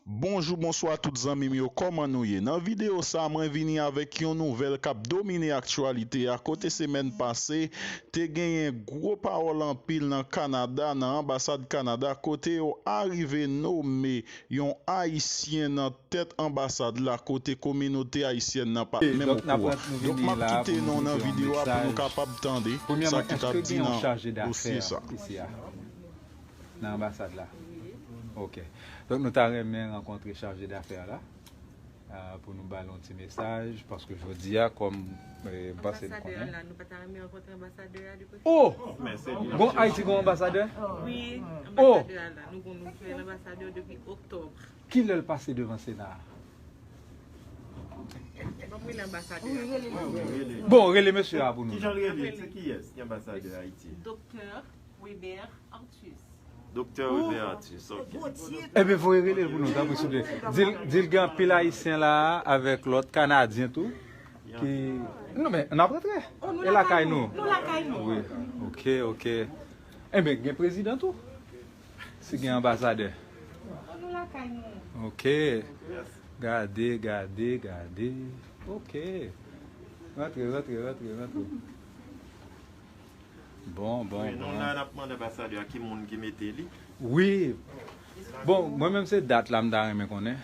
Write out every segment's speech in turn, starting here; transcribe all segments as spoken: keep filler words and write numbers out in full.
Bonjou, bonswa tout zanmi m yo, kòman nou ye? Nan videyo sa, mwen vini avèk yon nouvèl k ap domine aktyalite a, kote semèn pase, te genyen gwo pawòl anpil nan Kanada, nan anbasad Kanada, kote yo arive nome yon Ayisyen nan tèt anbasad la, kote kominote ayisyèn nan pa t menm okouran. Donk, m ap kite nou nan videyo a pou nou kapab tande sa ki t ap di nan dosye sa. Nan anbasad la? Ok. Donk, nou ta renmen rankontre chaje dafè la, ah, pou nou ba l yon ti mesaj, paske jodi a, kòm, eh, m panse nou konnen. Anbasadè a la, nou pa ta renmen rankontre anbasadè a de kote? Oh! Gon Ayiti gon anbasadè? Wi, anbasadè a la. Nou gon nouvèl anbasadè depi oktòb. Kilè l pase devan Sena a? M ap rele anbasadè a. Bon, rele mesye a pou nou. Kijan l rele? Se kiyès ki anbasadè Ayiti? Doktè Weber Arthus. Doktè Weber Arthus, ok. Ebyen, voye rele l pou nou, tanpri, souple. Di l, di l gen anpil Ayisyen la a, avèk lòt Kanadyen tou, ki, non, men, n ap rantre. E lakay nou. Nou lakay nou. Wi, ok, ok. Ebyen, gen prezidan tou. Si gen anbasadè. Nou lakay nou. Ok. Gade, gade, gade. Ok. Rantre, rantre, rantre, rantre. Bon, bon, bon. Wi, nou la, n ap mande anbasadè a ki moun ki mete li. Wi. Bon, mwen menm se dat la m ta renmen konnen.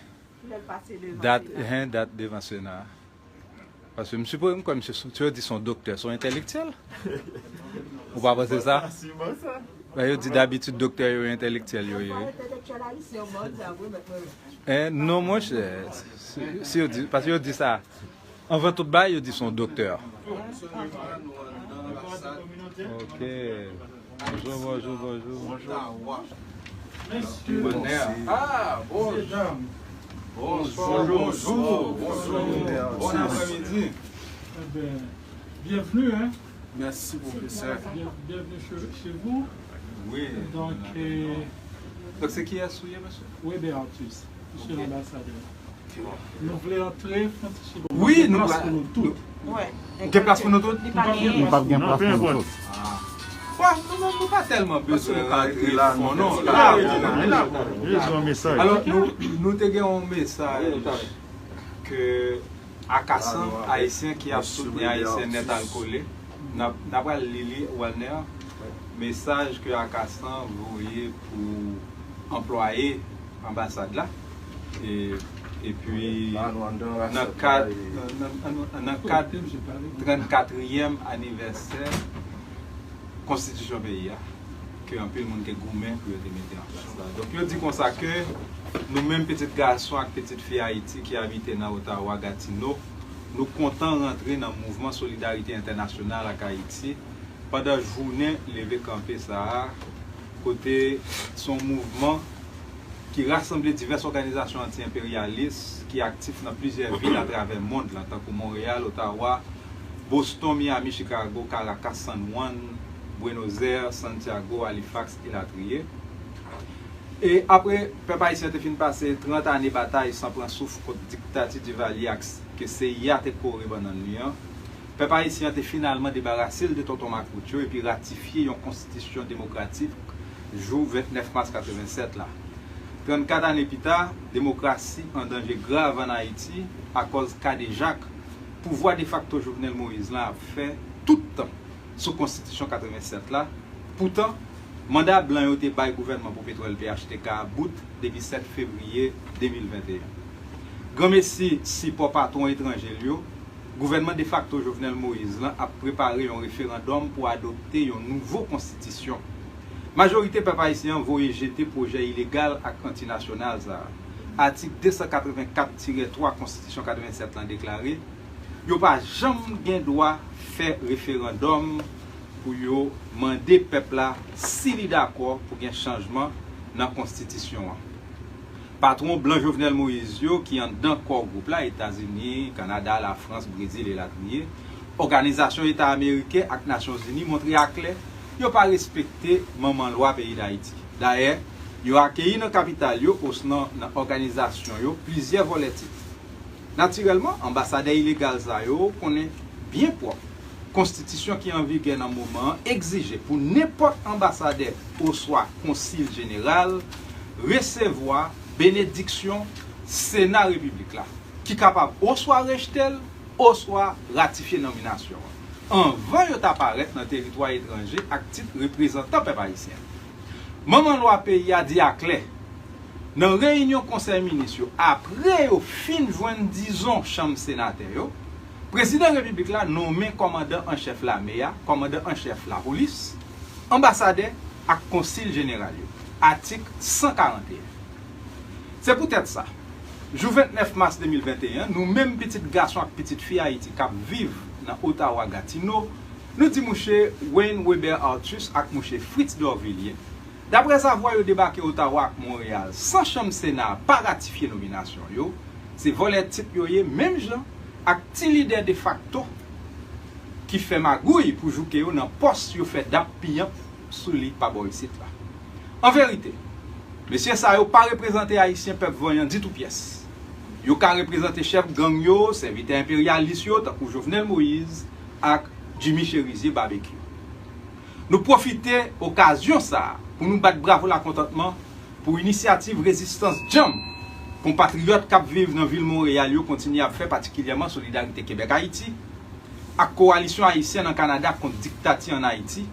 Dat, hen, dat devan Sena a. Paske m sipoze, m kwè misye, si yo di se yon doktè, se yon entèlektyèl. Ou pa panse sa? Ben, yo di dabitid doktè yo entèlektyèl yo ye. Eh, non, monchè. Si, si yo di, paske yo di sa. Anvan tout bagay, yo di se yon doktè. Ok. Bonjou, bonjou, bonjou. Bonjou. Ah, bonjou. Bonjou, bonjou, bonjou. Bon aprèmidi. Eh ben, bienvenue, hein. Merci, professeur. Bien- bienvenue chez, chez vous. Oui. Donc, euh, donc, c'est qui est souillé, monsieur? Weber Arthus, monsieur l'ambassadeur. Nou vle antre, fè yon ti chita. Wi, nou plas pou nou tout. Gen plas pou nou tout? Nou p ap gen plas pou nou tout. Bon, nou menm, nou pa tèlman bezwen rantre fon, non. Alò, nou, nou te gen yon mesaj ke Akasan, Ayisyen ki ap soutni Ayisyen nèt al kole. N ap, n ap pral li li, Walner, mesaj ke Akasan voye pou anplwaye anbasad la. E, epi, nan kad, nan, nan, nan, nan kad trannkatriyèm anivèsè konstitisyon peyi a, ke anpil moun te goumen pou yo te mete an plas la. Donk, yo di konsa ke nou menm pitit gason ak pitit fi Ayiti ki abite nan Ottawa, Gatineau, nou kontan rantre nan mouvman solidarite entènasyonal ak Ayiti pandan jounen leve kanpe sa a, kote se yon mouvman ki rasanble divès òganizasyon anti-enperyalis ki aktif nan plizyè vil atravè mond lan, tankou Monreyal, Ottawa, Boston, Miami, Chicago, Caracas, San Juan, Buenos Aires, Santiago, Halifax, elatriye. E apre pèp ayisyen te fin pase trant ane batay san pran souf kont diktati Duvalier ak s-, ke C I A te kore bannann li an, pèp ayisyen an te finalman debarase l de tonton makout yo epi ratifye yon konstitisyon demokratik jou vennèf mas katrevensèt la. Trannkat ane pita, demokrasi an danje grav ann Ayiti akòz kadejak pouvwa defakto Jovenel Moïse lan ap fè tout tan sou konstitisyon katrevensèt la. Poutan, manda blan yo te bay gouvènman pou petwòl P H T K a bout depi sèt fevriye de mil venteyen. Granmesi sipò patwon etranje l yo, gouvènman defakto Jovenel Moïse lan ap prepare yon referandòm pou adopte yon nouvo konstitisyon. Majorite pèp ayisyen an voye jete pwojè ilegal ak antinasyonal sa a. Atik de san katrevenkat tirè twa Konstitisyon katrevensèt lan deklare, yo pa janm gen dwa fè referandòm pou yo mande pèp la si li dakò pou gen chanjman nan konstitisyon an. Patwon blan Jovenel Moïse yo ki anndan Core Group la, Etazini, Kanada, Lafrans, Brezil, elatriye, Òganizasyon Eta Ameriken ak Nasyonzini montre aklè yo pa respekte manman lwa peyi Dayiti. Dayè, yo akeyi nan kapital yo osnon nan òganizasyon yo plizyè vòlè tit. Natirèlman, anbasadè ilegal sa yo konnen byen pwòp konstitisyon ki an vigè nan moman an egzije pou nenpòt anbasadè oswa konsil jeneral resevwa benediksyon Sena Repiblik la, ki kapab oswa rejte l, oswa ratifye nominasyon an, anvan yo ta parèt nan teritwa etranje ak tit reprezantan pèp ayisyen. Manman lwa peyi a di aklè, nan reyinyon Konsèy Minis yo, apre yo fin jwenn dizon chanm senatè yo, Prezidan Repiblik la nonmen kòmandan an chèf lame a, kòmandan an chèf lapolis, anbasadè ak konsil jeneral yo. Atik san karanteyen. Se poutèt sa, jou vennèf mas de mil venteyen, nou menm pitit gason ak pitit fi Ayiti k ap viv nan Ottawa, Gatineau, nou di mouche Wayne Weber Arthus ak mouche Fritz Dorvillier, daprèzavwa yo debake Ottawa ak Monreyal san chanm Sena a pa ratifye nominasyon yo, se vòlè tit yo ye, menm jan ak ti lidè defakto ki fè magouy pou jouke yo nan pòs yo fè dap piyanp sou li pa bò isit la. An verite, mesye sa yo pa reprezante Ayisyen pèp vanyan ditou pyès. Yo ka reprezante chèf gang yo, sèvitè enperyalis yo, tankou Jovenel Moïse ak Jimmy Chérizier Barbecue. Nou pwofite okazyon sa a pou nou bat bravo lakontantman pou inisyativ rezistans djanm konpatriyòt k ap viv nan vil Monreyal yo kontinye ap fè, patikilyèman Solidarite Kebèk Ayiti ak Kowalisyon Ayisyen nan Kanada kont diktati ann Ayiti.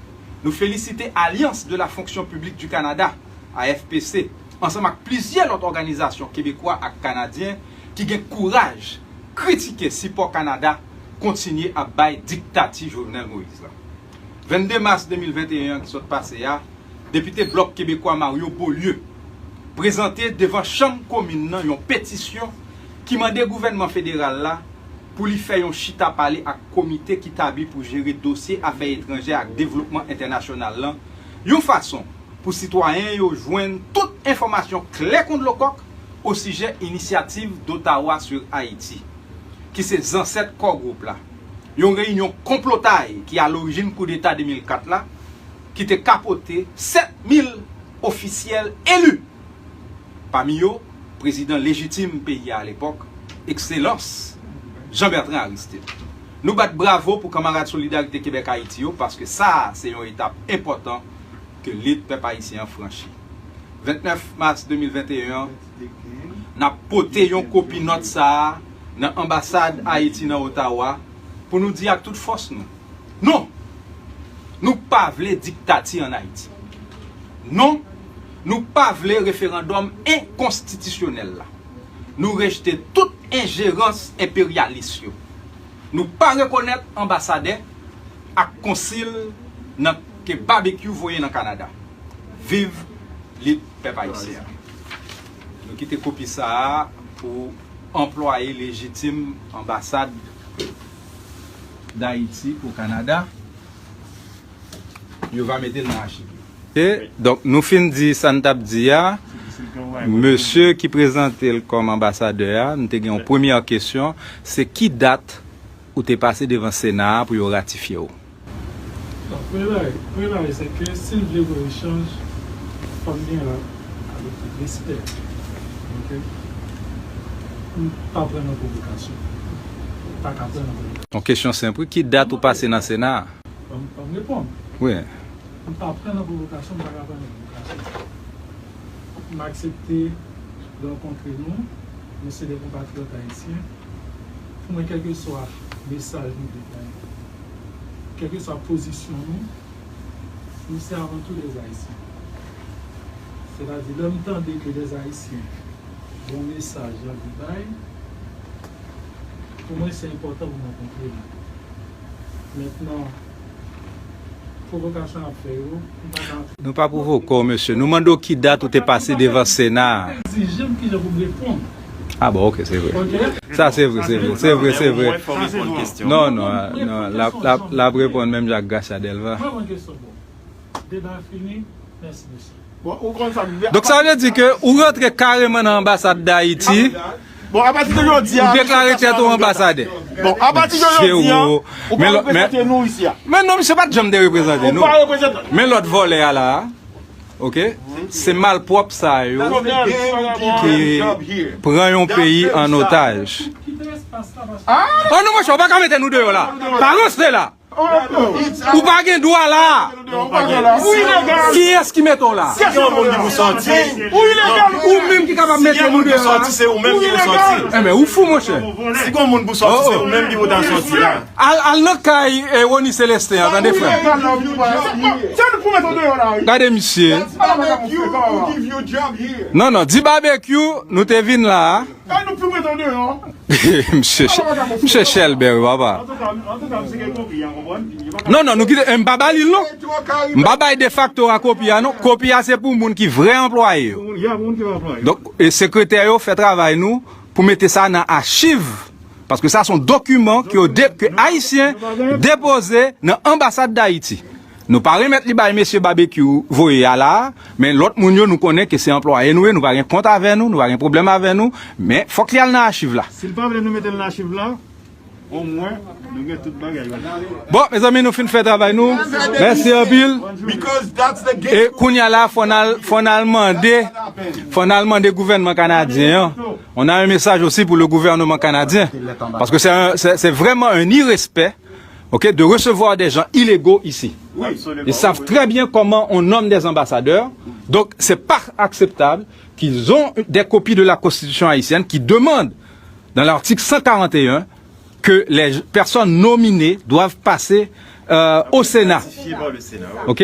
Nou felisite Alliance de la Fonction Publique du Canada, A F P C, ansanm ak plizyè lòt òganizasyon kebekwa ak kanadyen ki gen kouraj kritike sipò Kanada kontinye ap bay diktati Jovenel Moïse la. Vennde mas de mil venteyen an ki sot pase a, depite Blòk Kebekwa Mario Beaulieu prezante devan Chanm Komin nan yon petisyon ki mande gouvènman federal la pou li fè yon chita pale ak komite ki tabli pou jere dosye afè etranjè ak devlopman entènasyonal lan, yon fason pou sitwayen yo jwenn tout enfòmasyon klè kon dlo kòk osijè Inisyativ d'Ottawa sur Haïti, ki se zansèt Core Group la, yon reyinyon konplotay ki alorijin koudeta de mil kat la, ki te kapote sèt mil ofisyèl eli, pami yo prezidan lejitim peyi a alepòk, Ekselans Jean Bertrand Aristide. Nou bat bravo pou kanmarad Solidarite Kebèk Ayiti yo, paske sa a se yon etap enpòtan ke lit pèp ayisyen an franchi. Vennèf mas de mil venteyen an, n ap pote yon kopi nòt sa a nan anbasad Ayiti nan Ottawa pou nou di ak tout fòs nou, non! Nou pa vle diktati ann Ayiti. Non, nou pa vle referandòm enkonstitisyonèl la. Nou rejte tout enjerans enperyalis yo. Nou pa rekonèt anbasadè ak konsil nan ke Babekyou voye nan Kanada. Viv lit pèp ayisyen an. Nou kite kopi sa a pou anplwaye lejitim anbasad Dayiti o Kanada. Yo va mete l nan achiv yo. Ok, donk, nou fin di sa n t ap di a. Mesye ki prezante l kòm anbasadè a, nou te gen yon premyè kesyon, se ki dat ou te pase devan Sena a pou yo ratifye w? Donk, premye bagay, premye bagay, se ke si l vle gen echanj, fò n gen la, avèk respè. Ok? M pa pran nan pwovokasyon. M pa ka pran nan pwovokasyon. Yon kesyon senp, wi. Ki dat ou pase nan Sena a? Ban m, ban m reponn. Wi. M pa pran nan pwovokasyon, m pa ka pran nan pwovokasyon. M aksepte rankontre nou, nou se de konpatriyòt ayisyen. Pou mwen, kèlkeswa mesaj nou vle bay, kèlkeswa pozisyon nou, nou se avan tou de Ayisyen. Sètadi, lè m tande ke de Ayisyen gen yon mesaj y ap vle bay, pou mwen, se enpòtan pou m rankontre nou. Mentnan, pwovokasyon ap fè yo, m pa ka. Nou pa pwovoke w, mesye. Nou mande w ki dat ou te pase devan Sena a. Egzije m kijan pou m reponn. Ah bon, ok, se vre. Ok? Sa se vre, se vre, se vre, se vre. Non, non, ah, non, l ap, l ap, l ap reponn menm jan ak Gracia Delva. Mwen, mwen kesyon pou. Deba fini. Mèsi, mesye. Bon, ou konn sa m vle. Donk, sa vle di ke ou rantre kareman nan anbasad Dayiti. Bon, apati de jodi a, ou deklare tèt ou anbasadè. Bon, apati de jodi a, ou pa reprezante nou isi a. Men non, misye pa t janm te reprezante nou. Ou pa reprezante. Men lòt vòlè a la a, ok? Se malpwòp sa yo ki pran yon peyi an otaj. Ah non, monchè, ou pa ka mete nou deyò la. Pa ranse la. Ou pa gen dwa la. Ou ilegal. Kiyès ki mete w la? Si gen yon moun ki pou sòti, ou ilegal. Ou menm ki kapab mete moun deyò la. Si gen moun pou sòti, se ou menm ki pou sòti. Enben, ou fou, monchè. Si gen yon moun pou sòti, se ou menm ki pou ta sòti la. Al, al nan kay, eh, Rony Célestin an, tande, frè. Ou ilegal la, ou pa. Se nou pou mete w deyò la, wi. Gade misye. Barbecue, who give you job here? Non, non, di Barbecue, nou te vin la. Ay, nou pou mete w deyò. Misye, misye Chèlbè, wi, papa. Non, non, nou kite, m pa ba li l, non. M pa bay defakto a kopi a, non. Kopi a se pou moun ki vrè anplwaye yo. Donk, e sekretè yo fè travay nou pou mete sa nan achiv. Paske sa se yon dokiman ke, yo de, ke Ayisyen depoze nan anbasad Dayiti. Nou pa remèt li bay mesye Barbecue voye a la, men lòt moun yo nou konnen ke se anplwaye nou ye, nou pa gen kont avè nou, nou pa gen pwoblèm avè nou, men fòk li al nan achiv la. Si l pa vle nou mete l nan achiv la, omwen, nou gen tout bagay yo. Bon, mezanmi, nou fin fè travay nou. Mèsi anpil. E kounye a la, fò n al, fò n al mande, fò n al mande gouvènman kanadyen an. On a un message aussi pour le gouvernement canadien. Parce que c'est un- c'est c'est vraiment un irrespect, ok, de recevoir des gens illégaux ici. Ils savent très bien comment on nomme des ambassadeurs. Donc, c'est pas acceptable qu'ils ont des copies de la Constitution haïtienne qui demandent, dans l'article cent quarante et un, que les personnes nominées doivent passer euh, au Sénat. Ok?